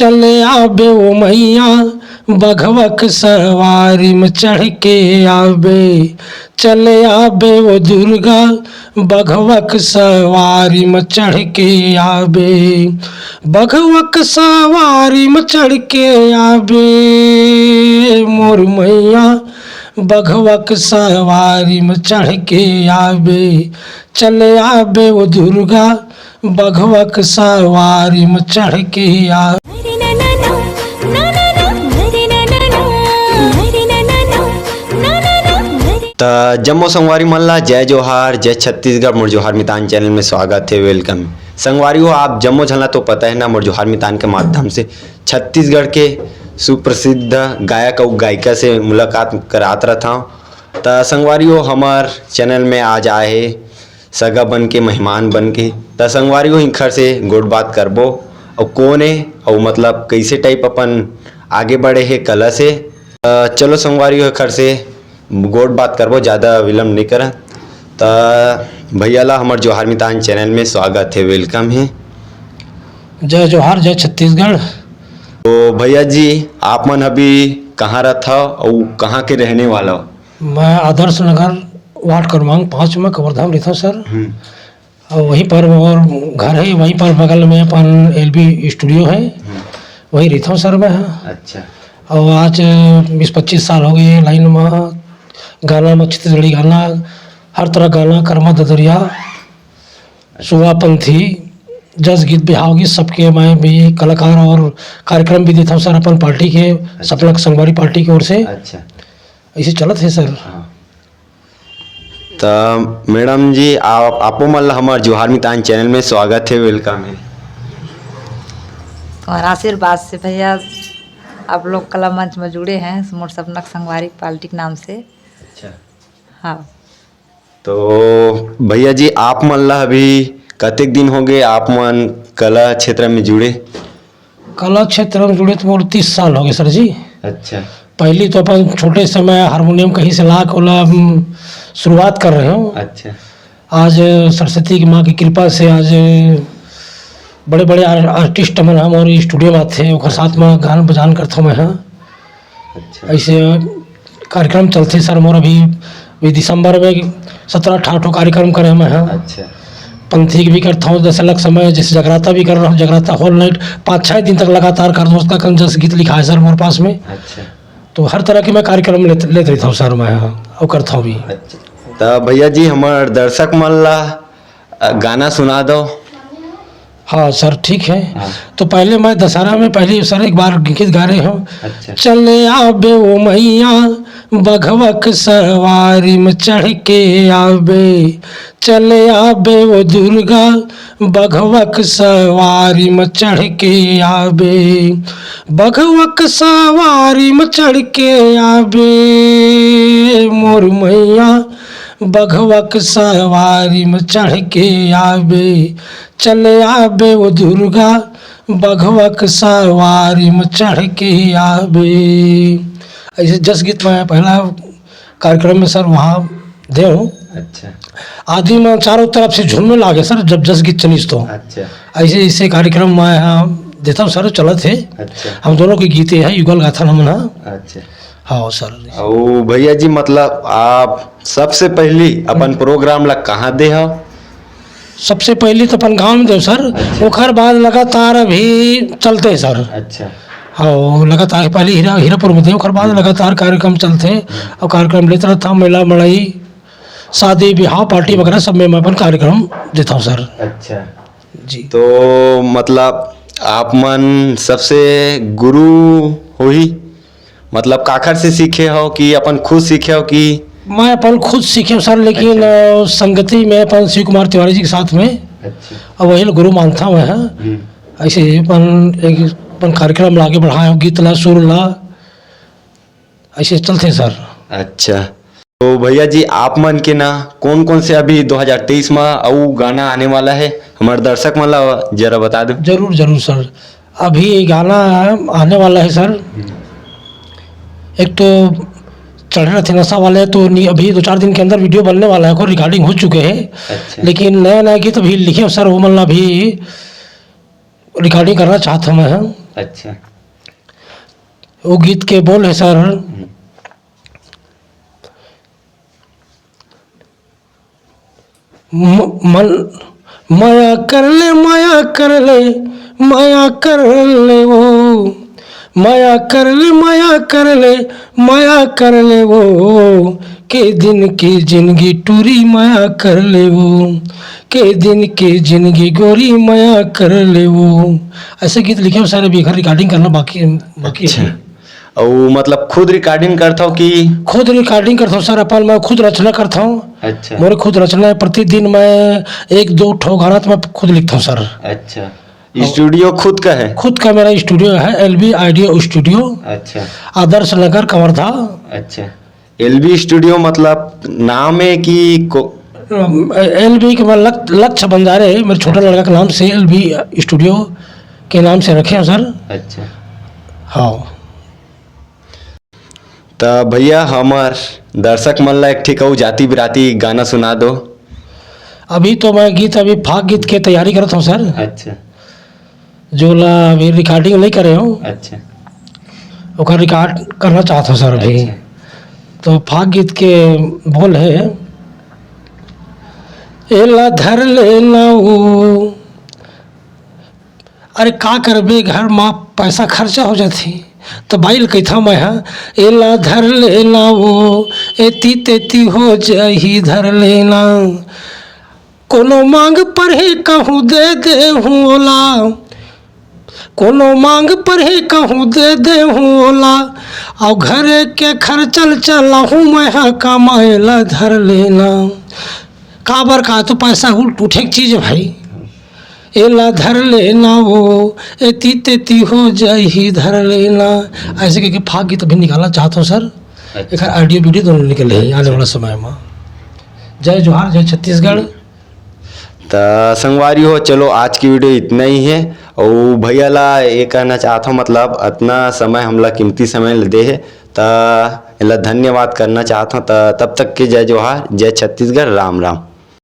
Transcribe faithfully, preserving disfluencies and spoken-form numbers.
चले आबे ओ मैया, बघवक सवारी म चढ़ के आबे। चले आबे ओ दुर्गा, बघवक सवारी म चढ़ के आबे। बघवक सवारी म चढ़ के आबे, मोर मैया, बघवक सवारी म चढ़ के आबे। चले आबे ओ दुर्गा, बघवक सवारी म चढ़ के आ। त जम्मो संगवारी मन ला जय जोहार, जय छत्तीसगढ़, मोर जोहार मितान चैनल में स्वागत हे, welcome। संगवारी हो, आप जम्मो झन ला तो पता है ना, मोर जोहार मितान के माध्यम से छत्तीसगढ़ के सुप्रसिद्ध गायक अउ गायिका से मुलाकात करात रथंव। त संगवारी हो, हमर चैनल में आज आए हे सगा बन के, मेहमान बन के। त संगवारी हो, इनखर से गोठ बात करबो, अउ कोन ए, अउ मतलब कइसे टाइप अपन आगे बढ़े हे कला से। त चलो संगवारी हो, एखर से गोठ बात करबो, ज़्यादा विलंब नइ करन। त भैया ला हमर जोहार मितान चैनल में स्वागत हे, welcome हे। जय जोहार, जय छत्तीसगढ़। तो भैया जी, आप मन अभी कहाँ रथव अउ कहाँ के रहने वाला हो? मैं आदर्श नगर वार्ड क्रमांक पाँच में कवर्धा में रहता हूँ सर। हम्म। और वहीं पर मोर घर है, वहीं पर बगल में अपन एलबी स्टूडियो है, हम्म। वहीं रहता हूँ सर मैं। अच्छा। और आज बीस पच्चीस साल हो गए लाइन में, गाना में, छत्तीसगढ़ी गाना, हर तरह गाना, कर्मा ददरिया, अच्छा। सुआ पंथी, जस गीत, बिहाव गीत, सबके मैं भी कलाकार और कार्यक्रम भी देता हूँ सर अपन पार्टी के, अच्छा। सपना संगवारी पार्टी की ओर से। अच्छा। ऐसे चलत है सर। हाँ। त मैडम जी, आप, आपो मन ला हमर जोहार मितान चैनल में स्वागत है, welcome है। तुम्हारा आशीर्वाद से भैया, आप लोग कला मंच में जुड़े हैं मोर सपना संगवारी पार्टी के नाम से। अच्छा। हाँ। तो भैया जी, आप मन ला अभी कतेक दिन हो गए आप मन कला क्षेत्र में जुड़े? कला क्षेत्र में जुड़े तो मोर तीस साल हो गए सर जी। अच्छा। पहली तो अपन छोटे से मैं हारमोनियम कहीं से ला के ओला, हम, शुरुआत कर रहे हूँ। अच्छा। आज सरस्वती की माँ की कृपा से आज बड़े-बड़े आर-, आर्टिस्ट मन हमर स्टूडियो में आथे, ओकर साथ में गान बजान करथौं मैं ह। अच्छा। ऐसे कार्यक्रम चलथे सर मोर अभी, अभी दिसंबर में सत्रह अठारह ठो कार्यक्रम करे मैं ह। अच्छा। पंथी के भी करथौं, जैसे अलग समय, जैसे जगराता भी कर रहा हूँ, जगराता होल नाइट पाँच छः दिन तक लगातार कर दो, उसका कन जस गीत लिखा है सर मोर पास में। अच्छा। तो हर तरह के मैं कार्यक्रम लेत, लेत रहता हूँ सर मैं ह, अउ करथौं भी। अच्छा। त भैया जी, हमर दर्शक मन ला, अ, गाना सुना दो। हाँ सर, ठीक है। हाँ। तो पहले मैं दशहरा में पहले सर एक बार गीत गा रहे हूँ। अच्छा। चले आबे ओ मैया, बघवक सवारी में चढ़ के आबे। चले आबे ओ दुर्गा, बघवक सवारी में चढ़ के आबे। बघवक सवारी में चढ़ के आबे, मोर मैया, बघवक सवारी में चढ़ के आबे। चले आबे ओ दुर्गा, बघवक सवारी में चढ़ के आबे। ऐसे जस गीत मैं पहला कार्यक्रम में सर वहाँ दे हूँ। अच्छा। आदमी मन चारों तरफ से झूमने लागे सर, जब जस गीत चलिस तो। अच्छा। ऐसे, ऐसे कार्यक्रम मैं यहाँ देता हूँ सर, चलत है। अच्छा। हम दोनों के गीते हैं, युगल गाथन हमन ह। अच्छा। हाँ सर। अउ भैया जी, मतलब आप सबसे पहली अपन हम्म। प्रोग्राम ला कहाँ दे हो? सबसे पहली तो अपन गाँव में देव सर, अच्छा। ओकर बाद लगातार अभी चलते हैं सर। अच्छा। हाँ, लगातार पहले हीरा-, हीरापुर में देव, ओकर बाद हम्म। लगातार कार्यक्रम चलते हैं हम्म। और कार्यक्रम लेते रहता हूँ, मेला, मड़ई, शादी, बिहाव, पार्टी वगैरह सब में मैं अपन कार्यक्रम देता हूँ सर। अच्छा। जी। तो मतलब आप मन सबसे गुरु होही? मतलब काखर से सीखे हो कि अपन खुद सीखे हो कि? मैं अपन खुद सीखे हूँ सर, लेकिन, अच्छा। अ, संगति में अपन शिव कुमार तिवारी जी के साथ में, अच्छा। अब वही गुरु मानता हूँ मैं, हाँ। हम्म। ऐसे अपन एक, अपन कार्यक्रम ला आगे बढ़ाए हो, गीत ला, सुर ला, ऐसे चलते हैं सर। अच्छा। तो भैया जी, आप मन के ना कौन कौन से अभी दो हज़ार तेईस में अउ गाना आने वाला है, हमारे दर्शक मन ला जरा बता दो। जरूर, जरूर सर, अभी गाना आने वाला है सर। हम्म। एक तो चढ़े रहते नशा वाले, तो नी-, अभी दो चार दिन के अंदर वीडियो बनने वाला है, ओकर रिकॉर्डिंग हो चुके हैं। अच्छा। लेकिन नया नया गीत अभी लिखे सर, वो मन ला भी रिकॉर्डिंग करना चाहत हूँ मैं, हाँ। अच्छा। वो गीत के बोल है सर, हम्म। म-, मन, मया कर ले, मया कर ले, मया कर ले वो, मया कर ले, मया कर ले, मया कर ले वो, के दिन के जिंदगी टूरी मया कर ले वो, के दिन के जिंदगी गोरी मया कर ले वो। ऐसे गीत लिखे हो सर, अभी घर रिकॉर्डिंग करना बाकी, बाकी अच्छा। है। अउ मतलब खुद रिकॉर्डिंग करथव कि? खुद रिकॉर्डिंग करथव सर, अपन मैं खुद रचना करथव। अच्छा। मोर खुद रचना है, प्रतिदिन मैं एक दो ठो गाना तो मैं खुद लिखथव सर। अच्छा। अउ स्टूडियो खुद का है? खुद का मेरा स्टूडियो है, एलबी ऑडियो स्टूडियो। अच्छा। आदर्श नगर कवर्धा। अच्छा। एलबी स्टूडियो मतलब नाम है कि को- एलबी के मतलब लक-, लक्ष्य बंजारे है, मेरे छोटा अच्छा। लड़का के नाम से एलबी स्टूडियो के नाम से रखे हैं सर। अच्छा। हाँ। त भैया, हमर दर्शक मन ला एक ठिक अउ जाति बिराती गाना सुना दो। अभी तो मैं गीत, अभी फाग गीत के तैयारी करत हूँ सर। अच्छा। जो ला अभी रिकॉर्डिंग नहीं करे हूँ। अच्छा। ओकर रिकॉर्ड करना चाहत हूँ सर अभी। अच्छा। तो फाग गीत के बोल है, एला धर लेना वो, अरे का करबे, घर मा पैसा खर्चा हो जाथे, त बाई ल कहिथंव मैं ह, एला धर लेना वो, एती तेती हो जाही धर लेना। कोनो मांग पड़ही कहूँ दे देहूँ ओला, कोनो मांग पड़ही कहूँ दे देहूँ ओला, अउ घरे के खर्चा ल चलाहूँ मैं ह कमाए ला धर लेना। काबर का तो पैसा उठ-, उठे के चीज है भाई। एला धर लेना वो, एती तेती हो जाही धर लेना। ऐसे करके फाग गीत अभी निकालना चाहत हूँ सर। अच्छा। एकर ऑडियो वीडियो दोनों निकल रही है आने अच्छा। वाला समय में। जय जोहार, जय छत्तीसगढ़। त संगवारी हो, चलो आज की वीडियो इतना ही है। अउ भैया ला ये कहना चाहत हूँ, मतलब अतना समय हमला कीमती समय ल दे हे, त एला धन्यवाद करना चाहत हूँ। त तब तक के जय जोहार, जय छत्तीसगढ़, राम राम।